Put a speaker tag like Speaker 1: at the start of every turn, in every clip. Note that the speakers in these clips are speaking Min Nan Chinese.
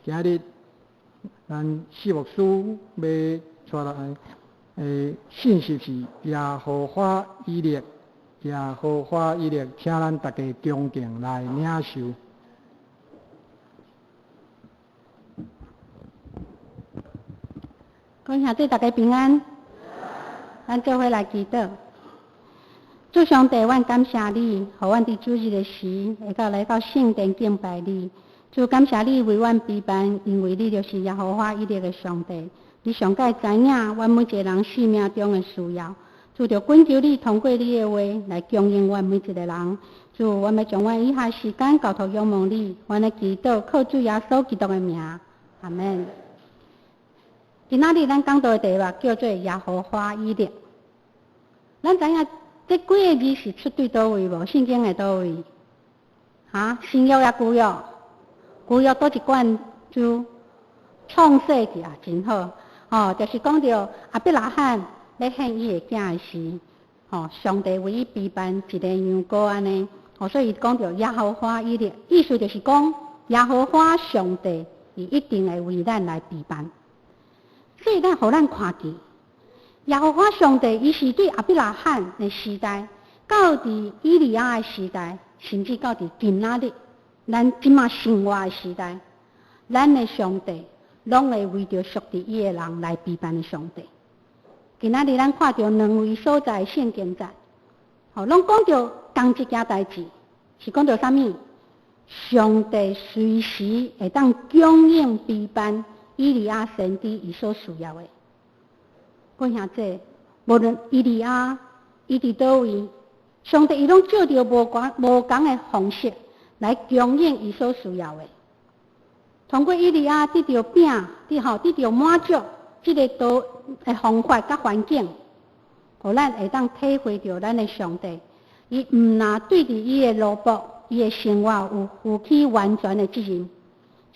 Speaker 1: 今日咱四牧師欲帶來的信息是耶和華以勒，耶和華以勒，請咱大家恭敬來領受。
Speaker 2: 各位兄弟，大家平安。咱做伙來祈禱。主上帝，阮感謝你，予阮佇主日的時會當來到聖殿敬拜你。主感謝你為阮備辦，因為你就是耶和華以勒的上帝。你上蓋知影阮每一个人生命中的需要。主就懇求你通過你的話來供應阮每一個人。主，阮欲將阮以下時間交託仰望你，阮的祈禱靠主耶穌基督的名，阿門。今仔日咱講道的題目叫做耶和華以勒。咱知影這幾个字是出對佗位無？聖經的佗位？哈？新約抑舊約？舊約佗一卷書？創世記啊，真好。哦，就是講著亞伯拉罕欲獻伊的囝的時，吼，上帝為伊備辦一个羊羔按呢。哦，所以伊講著耶和華以勒，意思就是講耶和華上帝伊一定會為咱來備辦。所以咱予咱看見，耶和華上帝伊是對亞伯拉罕的時代，到佇以利亞的時代，甚至到佇今仔日，咱這馬生活的時代，咱的上帝攏會為著屬佇伊的人來備辦的上帝。今仔日咱看著兩位所在的聖經節，吼，攏講著仝一件代誌，是講著啥物？上帝隨時會當供應備辦以利亞先知伊所需要的。各位兄弟，無論以利亞伊佇佗位，上帝伊攏照著無仝無仝的方式來供應伊所需要的。通過以利亞得著餅，得吼得著滿足，這个道的方法佮環境，予咱會當體會著咱的上帝，伊毋若對佇伊的奴僕，伊的生活有負起完全的責任。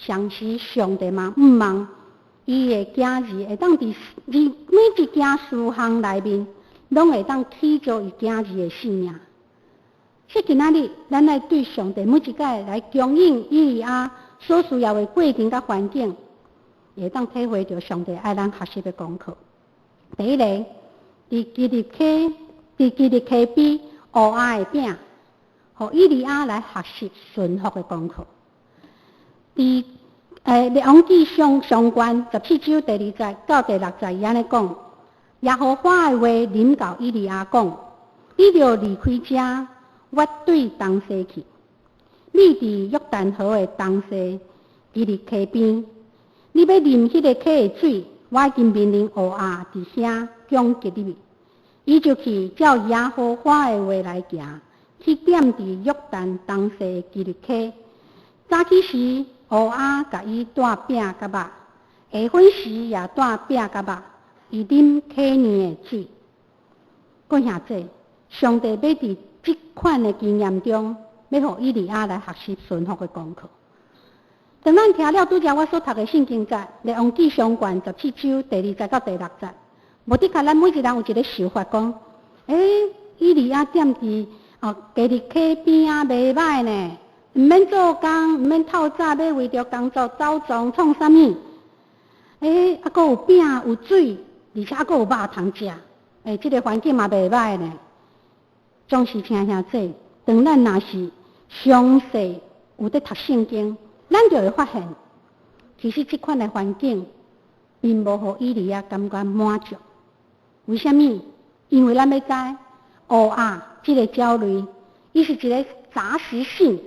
Speaker 2: 同時，上帝嘛毋望伊的囝兒會當佇每一件事項內面，攏會當起做伊囝兒的性命。所以今仔日，咱愛對上帝每一擺來供應以利亞所需要的過程佮環境，會當體會著上帝愛咱學習的功課。第一個，佇基立溪，佇基立溪邊烏鴉的餅，予以利亞來學習順服的功課。佇列王紀上上卷14章第2節到第6節，伊按呢講：耶和華的話臨到以利亞講，你著離開遮，越對東西去。你佇約旦河的東西，基立溪邊，你欲啉彼个溪的水，我已經命令烏鴉佇遐供給你。伊就去照耶和華的話來行，去踮佇約旦東西的基立溪。早起時，烏鴉共伊帶餅佮肉；下昏時也帶餅佮肉。伊啉溪裡的水。各位兄弟，上帝欲佇這款的經驗中，欲予以利亞來學習順服的功課。當咱聽了拄才我所讀的聖經節，列王紀上卷14章第2節到第6節，無的確，咱每一个人有一个想法，講：欸，以利亞踮佇哦基立溪邊仔袂䆀呢，毋免做工，毋免透早，欲為著工作走傱創啥物？欸，猶閣有餅有水，而且猶閣有肉通食，欸，這个環境嘛袂䆀呢。總是親兄弟，當咱若是詳細有佇讀聖經，咱就會發現，其實這款的環境並無予以利亞感覺滿足。為啥物？因為咱欲知烏鴉這个鳥類，伊是一个雜食性，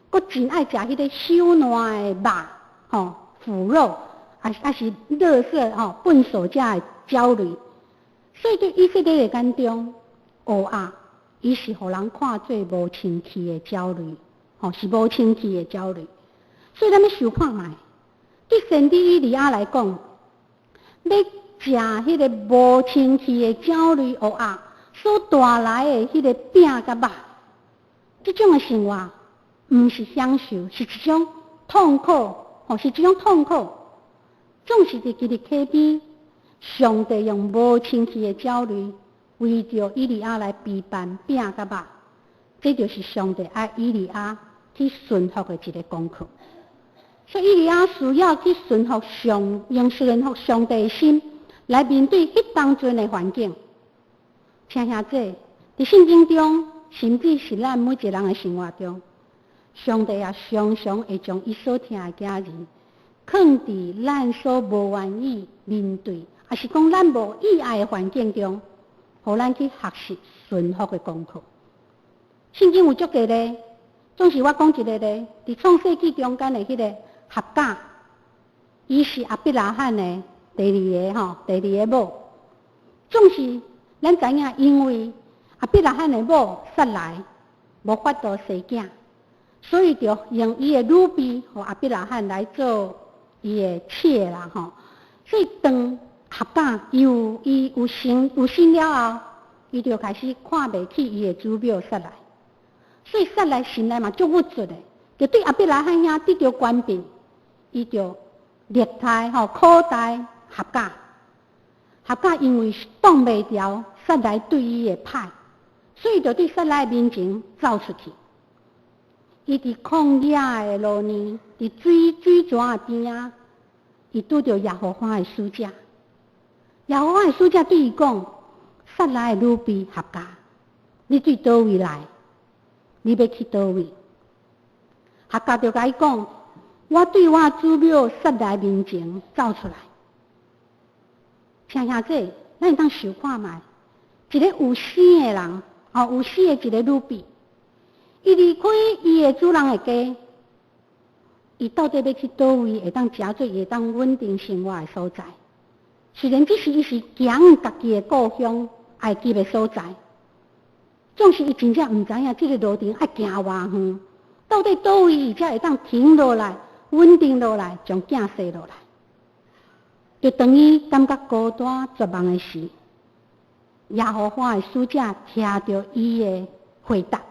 Speaker 2: 閣真愛食彼个朽爛的肉，吼腐肉，抑是垃圾吼糞掃遮的鳥類。所以對以色列的眼中，烏鴉伊是予人看做無清氣的鳥類，吼是無清氣的鳥類。所以咱欲想看覓，對先知以利亞來講，欲食彼个無清氣的鳥類烏鴉所帶來的彼個餅佮肉，這種的生活，毋是享受，是一種痛苦，吼是一種痛苦。總是佇基立溪邊，上帝用無清氣的鳥類為著以利亞來備辦餅佮肉，這就是上帝愛以利亞去順服的一个功課。所以以利亞需要去順服上，用順服上帝的心來面對彼當陣的環境。親兄弟，佇聖經中，甚至是咱每一個人的生活中，上帝也常常會將伊所疼的囝兒，囥佇咱所無願意面對，抑是講咱無意愛的環境中，予咱去學習順服的功課。聖經有足濟例，總是我講一個例，佇創世紀中間的彼個夏甲，伊是亞伯拉罕的第二个吼，第二个某。總是咱知影，因為亞伯拉罕的某撒萊無法度生囝，所以就用伊的女婢予亞伯拉罕來做伊的妾啦吼。所以當夏甲伊有生了後，伊就開始看袂起伊的主母撒萊，所以撒萊心內嘛足鬱卒的，就對亞伯拉罕遐得著權柄。伊就虐待吼苦待夏甲，夏甲因為擋袂牢撒萊對伊的歹，所以就佇撒萊面前走出去。伊佇曠野的路呢，佇水泉的邊仔，伊拄著耶和華的使者。耶和華的使者對伊講：撒萊的女婢夏甲，你對佗位來？你欲去佗位？夏甲就共伊講：我對我主母撒萊面前走出來。聽兄弟，咱會當想看覓，一個有生的人，吼有生的一個女婢，伊離開伊的主人的家，伊到底欲去佗位會當誠做會當穩定生活的所在？雖然這時伊是行家己的故鄉埃及的所在，總是伊真正毋知影這个路程愛行偌遠，到底佗位伊才會當停落來、穩定落來，將囝生落來。就當伊感覺孤單絕望的時，耶和華的使者聽著伊的回答，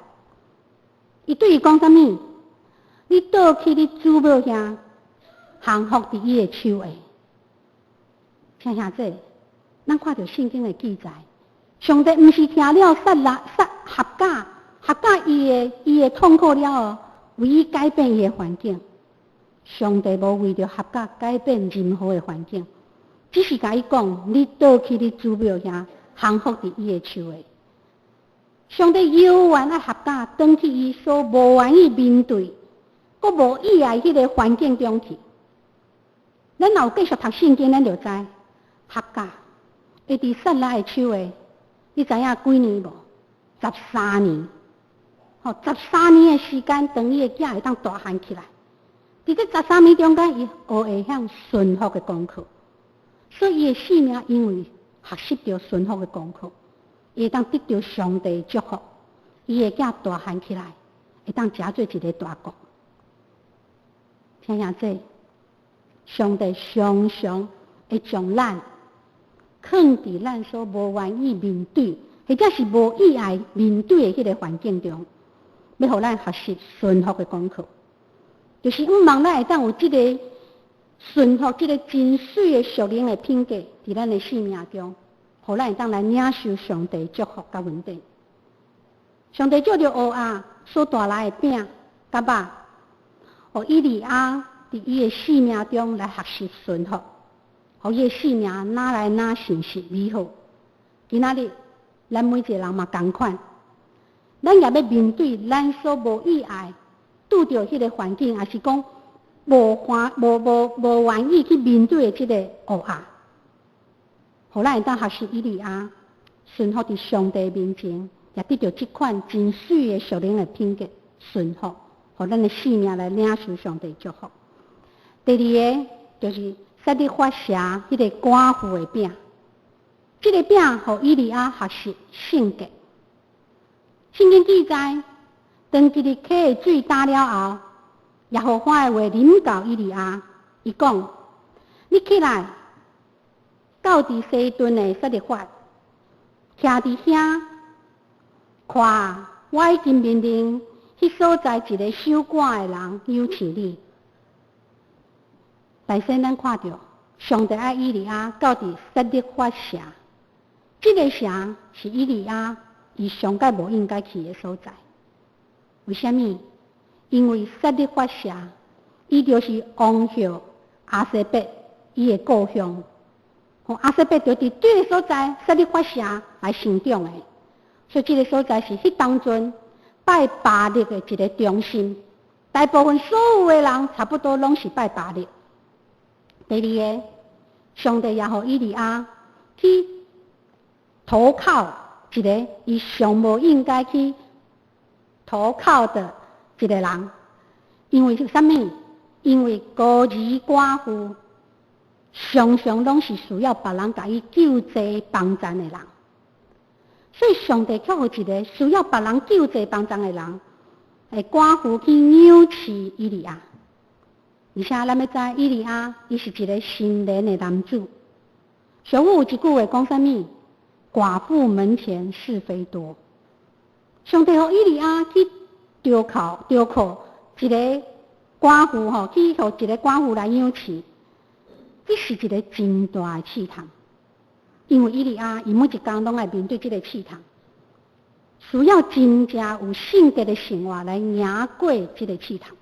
Speaker 2: 伊對伊講啥物？你倒去你主母遐，降服佇伊的手下。聽兄弟，咱看著聖經的記載，上帝毋是聽了撒拉撒夏甲夏甲伊的痛苦了後，為伊改變伊的環境。上帝無為著夏甲改變任何的環境，只是共伊講：你倒去你主母遐，降服佇伊的手下。上帝猶原愛夏甲轉去伊所無願意面對、閣無意愛彼個環境中去。咱若有繼續讀聖經，咱就知夏甲會佇撒拉的手下，你知影幾年無？十三年，吼，十三年的時間，當伊的囝會當大漢起來。佇這十三年中間，伊學會曉順服的功課，所以伊的生命因為學習著順服的功課，伊會當得著上帝的祝福，伊的囝大漢起來，會當成做一个大國。聽兄弟，上帝常常會將咱囥佇咱所無願意面對，或者是無意愛面對的彼个環境中，欲予咱學習順服的功課。就是向望咱會當有這個順服、這個真媠的屬靈的品格，佇咱的生命中，予咱會當來領受上帝祝福佮恩典。上帝借著烏鴉所帶來的餅佮肉，予以利亞佇伊的生命中來學習順服，予伊的生命愈來愈信實美好。今仔日，咱每一个人嘛仝款，咱也欲面對咱所無意愛拄著彼个環境，抑是講無歡無無無願意去面對的這个烏鴉，予咱會當學習以利亞順服佇上帝面前，也得著這款真媠的屬靈的品格順服，予咱的生命來領受上帝祝福。第二个就是撒勒法城彼个寡婦的餅，這个餅予以利亞學習性格。聖經記載，當這个溪的水焦了後，耶和華的話臨到以利亞，伊講：你起來，到佇西頓的撒勒法，徛佇遐，看，我已經命令彼所在一个守寡的人養飼你。大先咱看著，上帝愛以利亞到佇撒勒法城，這个城是以利亞伊上蓋無應該去的所在。為啥物？因為撒勒法城伊就是王后亞洗別伊的故鄉。吼，亞洗別就佇這个所在撒勒法城來生長的，所以這个所在是彼當陣拜巴力的一个中心。大部分所有的人差不多攏是拜巴力。第二个，上帝也予以利亞去投靠一个伊上無應該去投靠的一個人，因為是啥物？因為孤兒寡婦常常攏是需要別人共伊救濟幫贊的人，所以上帝卻予一個需要別人救濟幫贊的人，的寡婦去養飼以利亞。而且咱欲知以利亞，伊是一個神靈的男子。俗語有一句話講啥物？寡婦門前是非多。上帝予以利亞去投靠投靠一個寡婦吼，去予一個寡婦來養飼，這是一個真大的試探。因為以利亞伊每一工攏愛面對這個試探，需要真正有聖潔的生活來贏過這個試探。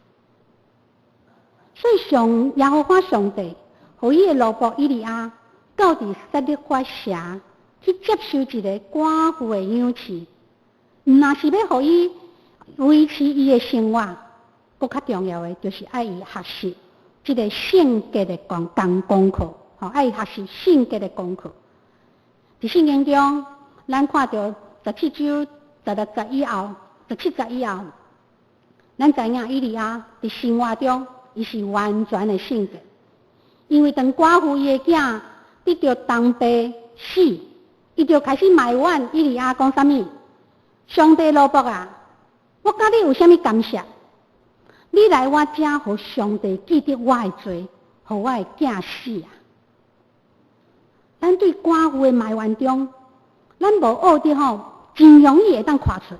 Speaker 2: 所以上耶和華上帝，予伊的奴僕以利亞到佇撒勒法城去接受一个寡婦的養飼，毋但是欲予伊維持伊的生活，閣較重要的就是愛伊學習這个聖潔的功課，吼，愛伊學習聖潔的功課。佇聖經中，咱看著17章16節以後，17節以後，咱知影以利亞佇生活中，伊是完全的聖潔，因為當寡婦伊的囝得著重病死，伊就開始埋怨以利亞講啥物？上帝奴僕啊，我佮你有啥物干涉？你來我遮，予上帝記得我的罪，予我的囝死啊！咱對寡婦的埋怨中，咱無學著吼，真容易會當看出。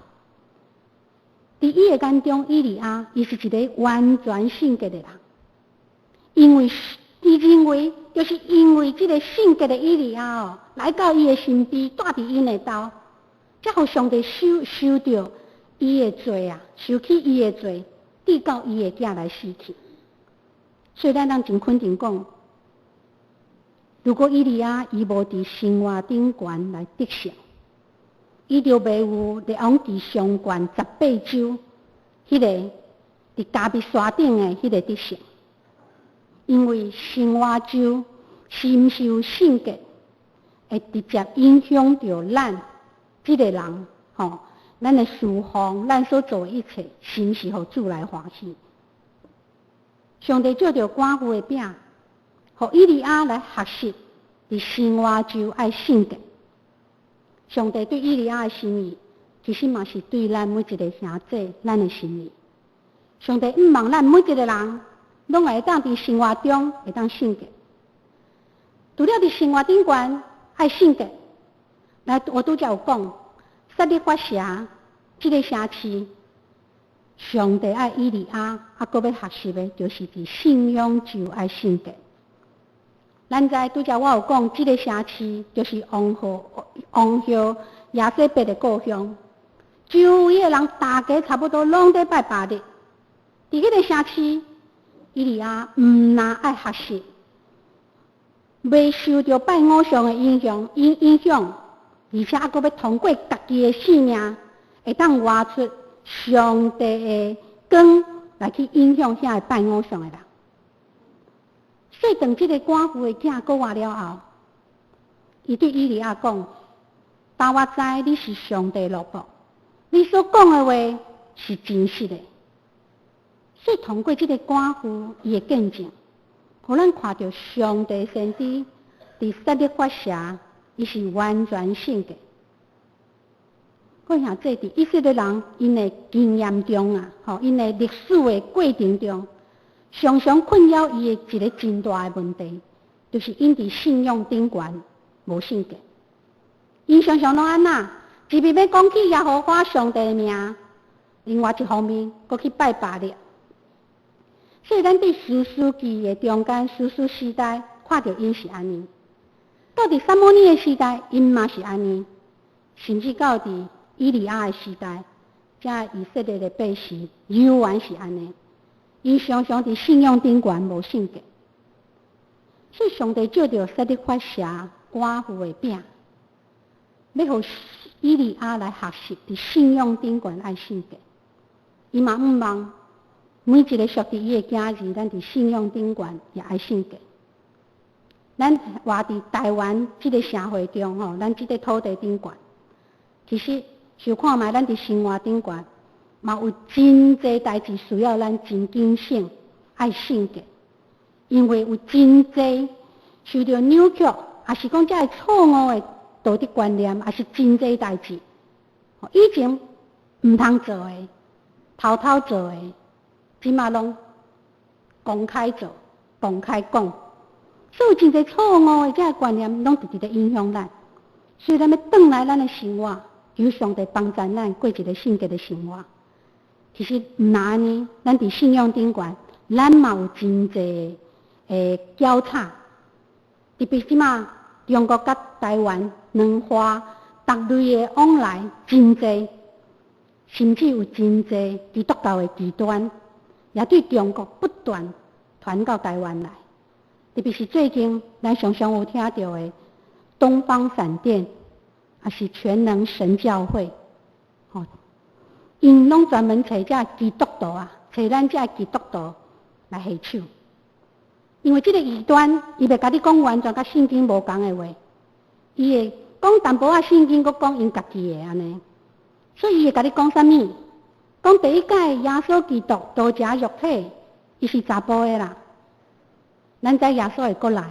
Speaker 2: 佇伊的眼中，以利亞伊是一个完全聖潔的人，因為伊認為，就是因為這个聖潔的以利亞哦，來到伊的身邊，蹛佇𪜶的兜，才予上帝收著伊的罪啊，收去伊的罪，直到伊的囝來死去。所以咱通真肯定講，如果以利亞伊無佇生活頂懸來得勝，伊就袂有列王紀上卷18章，彼个佇迦密山頂的彼个得勝。因為生活周是毋是有聖潔，會直接影響著咱這个人吼，咱的侍奉，咱所做的一切，是毋是予主來歡喜？上帝借著寡婦的餅，予以利亞來學習佇生活周愛聖潔。上帝對以利亞的心意，其實嘛是對咱每一个兄弟咱的心意。上帝向望咱每一个人，攏會當佇生活中會當聖潔。除了佇生活頂懸愛聖潔，來我拄才有講，撒勒法城這个城市，上帝愛以利亞，啊，閣欲學習的，就是佇信仰就愛聖潔。咱知拄才我有講，這个城市就是王后亞洗別的故鄉，周圍的人大家差不多攏佇拜巴力。佇彼个城市，以利亞毋但愛學習，袂受著拜偶像的影響，而且猶閣欲通過家己的性命，會當活出上帝的光來去影響遐个拜偶像的人。所以，當這个寡婦的囝過活了後，伊對以利亞講：“當我知你是上帝奴僕，你所講的話是真實的。”所以，通過這个寡婦伊的見證，予咱看著上帝先知佇撒勒法城，伊是完全聖潔。各位兄弟，佇以色列人𪜶的經驗中啊，吼，𪜶的歷史的過程中，常常困擾伊的一个真大的問題，就是𪜶佇信仰頂懸無聖潔。𪜶常常攏按怎？一面欲講起耶和華上帝的名，另外一方面，閣去拜巴力。所以咱佇士師記的中間，士師時代看著𪜶是按呢，到佇撒母耳的時代，𪜶嘛是按呢，甚至到佇以利亞的時代，遮以色列的百姓猶原是按呢。𪜶常常佇信仰頂懸無聖潔，所以上帝藉著撒勒法轄寡婦的餅，欲予以利亞來學習佇信仰頂懸愛聖潔。伊嘛向望每一个屬佇伊的囝兒，咱佇信仰頂懸也愛聖潔。咱活佇台灣這个社會中吼，咱這個土地頂懸，其實想看覓，咱佇生活頂懸嘛有真濟代誌需要咱真謹慎愛聖潔，因為有真濟受著扭曲，抑是講這个錯誤的道德觀念，抑是真濟代誌，以前毋通做的，偷偷做的，這馬攏公開做、公開講，所以真濟錯誤的這个觀念，攏直直咧影響咱。所以咱欲轉來咱的生活，求上帝幫助咱過一个聖潔的生活。其實毋但按呢，咱佇信仰頂懸，咱嘛有真濟的交叉。特別這馬中國佮台灣兩岸逐類的往來真濟，甚至有真濟基督教的異端，也對中國不斷傳到台灣來。特別是最近，咱常常有聽著的東方閃電，抑是全能神教會，吼，𪜶攏專門揣這基督徒啊，揣咱這基督徒來下手。因為這个異端，伊袂共你講完全佮聖經無仝的話，伊會講淡薄仔聖經，閣講𪜶家己的按呢。所以伊會共你講啥物？講第一擺耶穌基督道成肉體，伊是查埔的啦。咱知耶穌會閣來。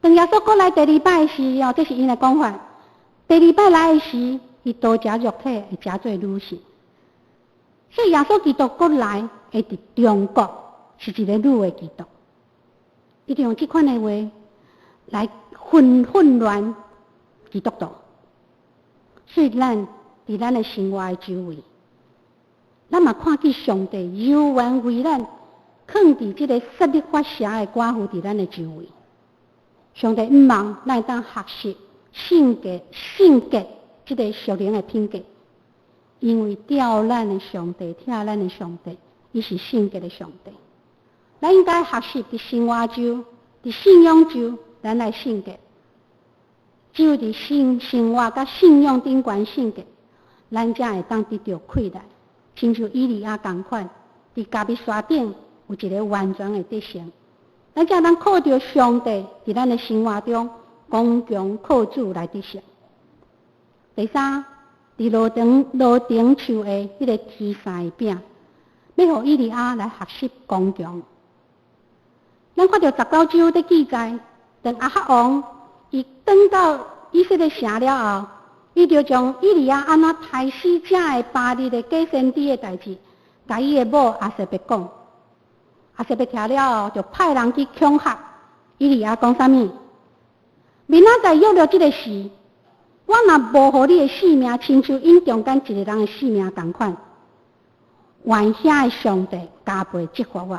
Speaker 2: 當耶穌閣來第二擺時，哦，這是𪜶的講法。第二擺來的時，伊道成肉體會成做女性。所以耶穌基督閣來會佇中國是一个女的基督。伊就用這款的話來混亂基督徒。所以咱佇咱的生活的周圍，咱嘛看見上帝猶原為咱囥佇這个撒勒法轄的寡婦佇咱的周圍。上帝向望咱會當學習聖潔、聖潔這个屬靈的品格，因為疼咱的上帝、疼咱的上帝，伊是聖潔的上帝。咱應該學習佇生活上、佇信仰上，咱來聖潔。只有佇生活佮信仰頂懸聖潔，咱才會當得著氣力。親像以利亞仝款，佇迦密山頂有一个完全的得勝。咱才當靠著上帝佇咱的生活中剛強靠主來得勝。第三，佇羅燈樹下彼个天使餅，欲予以利亞來學習剛強。咱看著19章佇記載，當亞哈王伊轉到以色列城了後，伊就將以利亞按怎刣死這个巴力的假先知的代誌，共伊的某亞洗別講。亞洗別聽了後，就派人去恐嚇以利亞，講啥物？明仔載約略這个時，我若無予你的性命，親像𪜶中間一个人的性命仝款，願遐的上帝加倍責罰我。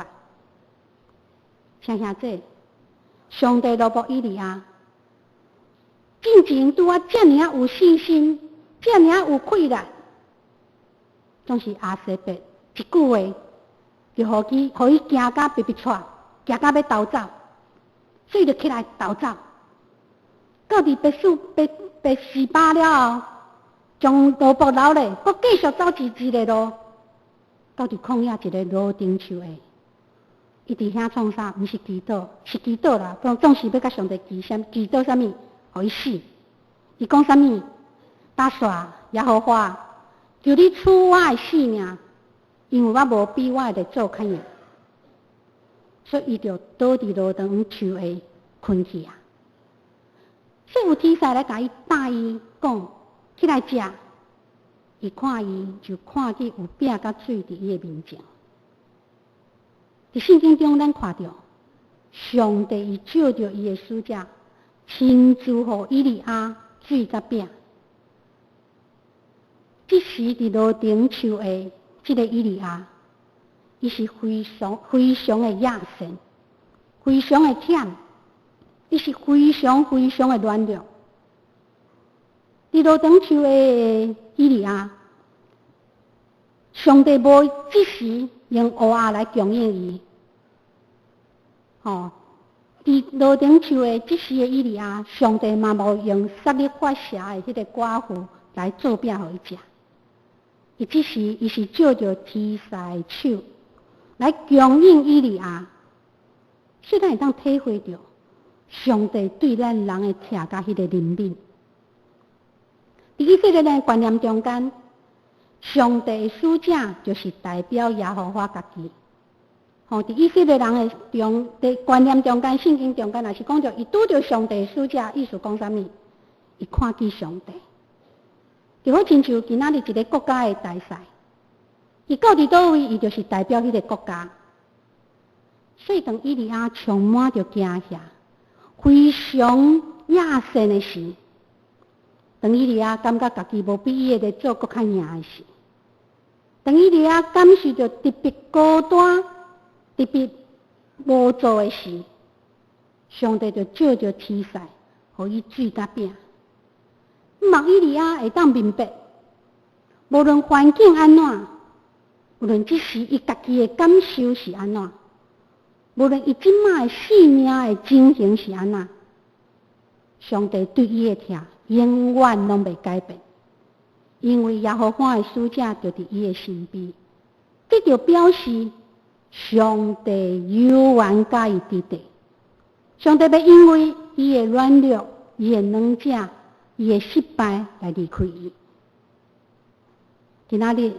Speaker 2: 請兄弟，上帝祝福以利亞，進前拄仔遮爾仔有信心，遮爾仔有氣力，總是亞洗別一句話，就予伊驚甲逼逼掣，驚甲欲逃走，所以就起來逃走。到佇別是巴了後，將奴僕留咧，閣繼續走一个路，到佇曠野一个羅燈樹下。伊佇遐創啥？毋是祈禱，是祈禱啦。總是欲共上帝祈啥？祈禱啥物？予伊死。伊講啥物？大煞耶和華，求你取我的性命，因為我無比我的列祖較贏。所以伊就倒佇羅燈樹下睏去啊。所以有天使來共伊搭伊講，起來食。伊看伊就看見有餅佮水佇伊的面前。佇聖經中，咱看著上帝伊借著伊的使者，親自予以利亞水佮餅。這時佇羅燈樹下，這个以利亞，伊是非常非常的野性，非常的忝，伊是非常非常的軟弱。佇羅燈樹下的以利亞，上帝無這時用烏鴉來供應伊。吼，佇羅燈樹下這時的以利亞，上帝嘛無用撒勒法轄的彼個寡婦來做餅予伊食。伊這時伊是藉著天使的手來供應以利亞，所以咱會當體會著上帝對咱人的疼佮彼個憐憫。佇以色列人的觀念中間，上帝的使者就是代表耶和華家己。吼，佇以色列人的中佇觀念中間，聖經中間，若是講著伊拄著上帝的使者，意思講啥物？伊看見上帝，就好親像今仔日一个國家的大使，伊到佇佗位，伊就是代表彼个國家。所以當以利亞充滿著驚嚇，非常野心的時，當以利亞感覺家己無比伊的列祖閣較贏的時，當以利亞感受著特別孤單、特別無助的時，上帝就藉著天使，予伊水佮餅。望以利亞會當明白，無論環境按怎，無論這時伊家己的感受是按怎，無論伊這馬的性命的情形是按怎，上帝對伊的疼永遠攏袂改變，因為耶和華的使者就佇伊的身邊，這就表示上帝猶原佮伊佇咧。上帝袂因為伊的軟弱、伊的軟弱、伊的失敗來離開伊。今仔日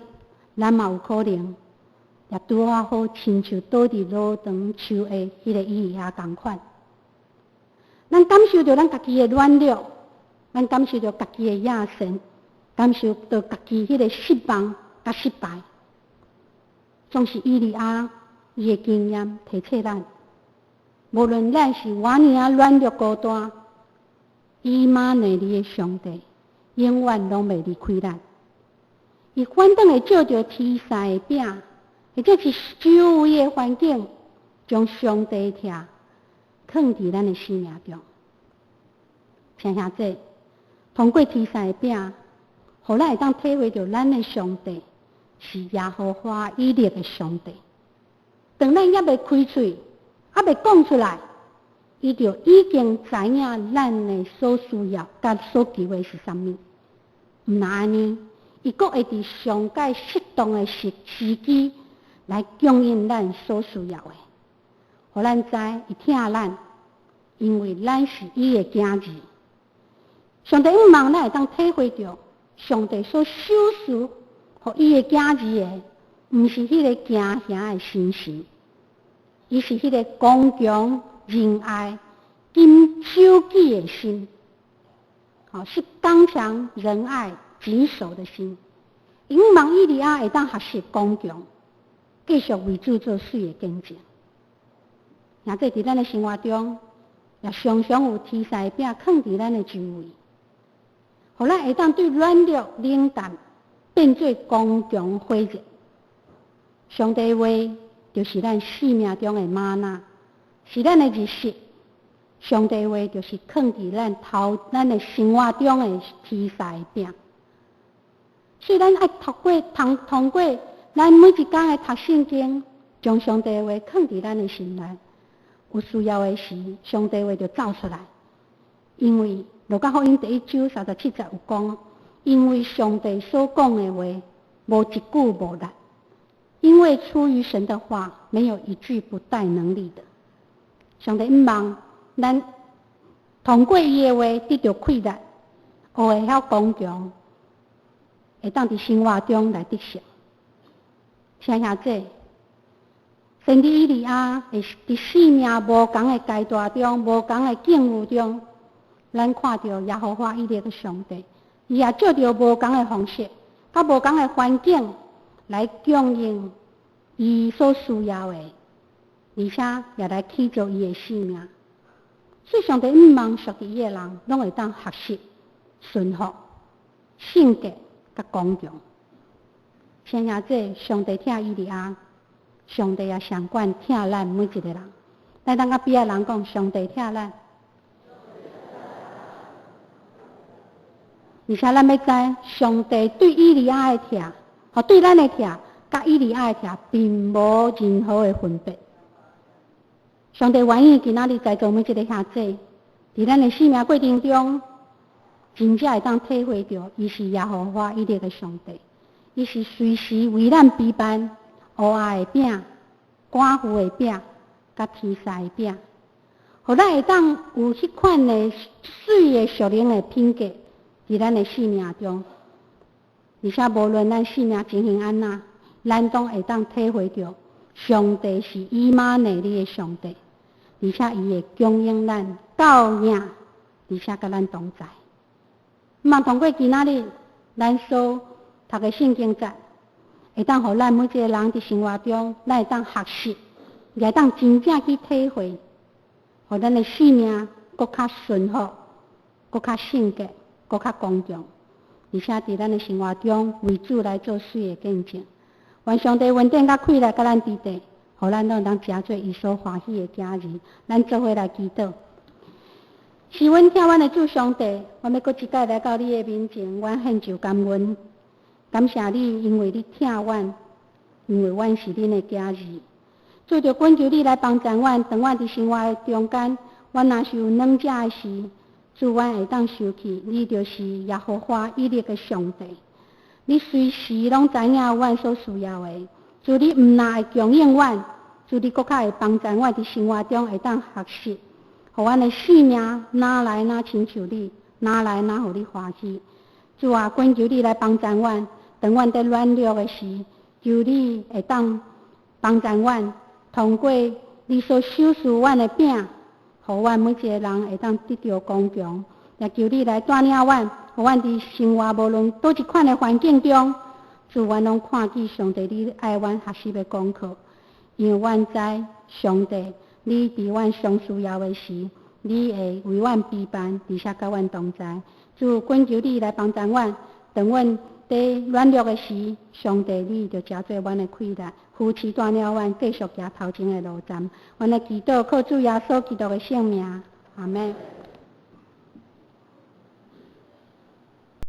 Speaker 2: 咱嘛有可能也拄仔好親像倒佇羅燈樹下彼个以利亞仝款，咱感受著咱家己的軟弱，咱感受著家己的野心，感受著家己彼个失望佮失敗。總是以利亞伊的經驗提醒咱，無論咱是偌爾仔軟弱孤單，以馬內利的上帝永遠攏袂離開咱。伊反轉會藉著天使的餅，或者是周圍的環境，將上帝的疼囥佇咱的生命中。親兄弟，通過天使的餅，予咱會當體會著咱的上帝是耶和華以勒的上帝。當咱猶未開喙，猶未講出來，伊就已經知影咱的所需要佮所求的是啥物。毋但按呢，伊閣會佇上蓋適當的時機來供應咱所需要的，予咱知伊疼咱，因為咱是伊的囝兒。上帝向望咱會當體會著，上帝所賞賜予伊的囝兒的，毋是彼个驚嚇的心神，伊是彼个剛強仁愛、謹守紀的心，吼，是剛強仁愛、謹守的心。向望以利亞會當學習剛強，繼續為主做水的見證。也這佇咱的生活中，也常常有天使的餅囥佇咱的周圍，予咱會當對軟弱冷淡變做剛強火熱。上帝話就是咱生命中的嗎哪，是咱的日食。上帝話就是囥佇咱頭、咱的生活中的天使的餅。所以咱愛透過通過咱每一工的讀聖經，將上帝的話囥佇咱的心內。有需要的時，上帝話就走出來。因為路加福音第一章三十七節有講，因為上帝所講的話，無一句無力。因為出於神的話，沒有一句不帶能力的。上帝向望咱通過伊的話得著氣力，學會曉剛強，會當佇生活中來得勝。親兄弟，先知以利亞會佇生命無仝的階段中、無仝的境遇中，咱看著耶和華以勒的上帝，伊也藉著無仝的方式，佮無仝的環境來供應伊所需要的，而且也來起造伊的生命。所以上帝向望屬佇伊的人，攏會當學習順服、性格佮剛強。親兄弟，上帝疼以利亞，上帝也上懸疼咱每一个人。來，咱佮邊仔人講，上帝疼咱。而且咱欲知，上帝對以利亞的疼，予對咱的疼，佮以利亞的疼並無任何的分別。上帝願意今仔日在座每一个兄弟，佇咱的生命過程中，真正會當體會著，伊是耶和華以勒的上帝，伊是隨時為咱備辦烏仔的餅、寡婦的餅、佮天使的餅，予咱會當有彼款的媠的屬靈的品格，佇咱的生命中。而且無論咱生命情形按怎，咱攏會當體會著上帝是以馬內利的上帝，而且伊會供應咱夠額，而且佮咱同在。嘛，通過今仔日咱所讀的聖經節，會當予咱每一个人佇生活中，咱會當學習，也會當真正去體會，予咱的生命閣較順服，閣較聖潔，閣較剛強，而且佇咱的生活中為主來做媠的見證。願上帝恩典佮氣力佮咱佇底，予咱攏會當成做伊所歡喜的囝兒。咱做伙來祈禱。是阮疼阮的主上帝，阮欲閣一擺來到你的面前，阮獻上感恩，感謝你，因為你疼阮，因為阮是恁的囝兒。主就懇求你來幫助阮，當阮佇生活的中間，阮若是有軟弱的時，主阮會當想起，你就是耶和華以勒的上帝，你隨時攏知影阮所需要的。主你毋但會供應阮，主你閣較會幫助阮佇生活中會當學習，予阮的生命愈來愈親像你，愈來愈予你歡喜。主啊，懇求你來幫助阮，當阮佇軟弱的時，求你會當幫助阮，通過你所賞賜阮的餅，予阮每一個人會當得著剛強。也求你來帶領阮，予阮佇生活無論佗一款的環境中，主阮攏看見上帝你愛阮學習的功課，因為阮知上帝你佇阮上需要的時，你會為阮備辦，而且佮阮同在。主懇求你來幫助阮，當阮佇軟弱的時，上帝你就成做阮的氣力，扶持帶領阮繼續行頭前的路程。阮來祈禱，靠主耶穌基督的聖名，阿們。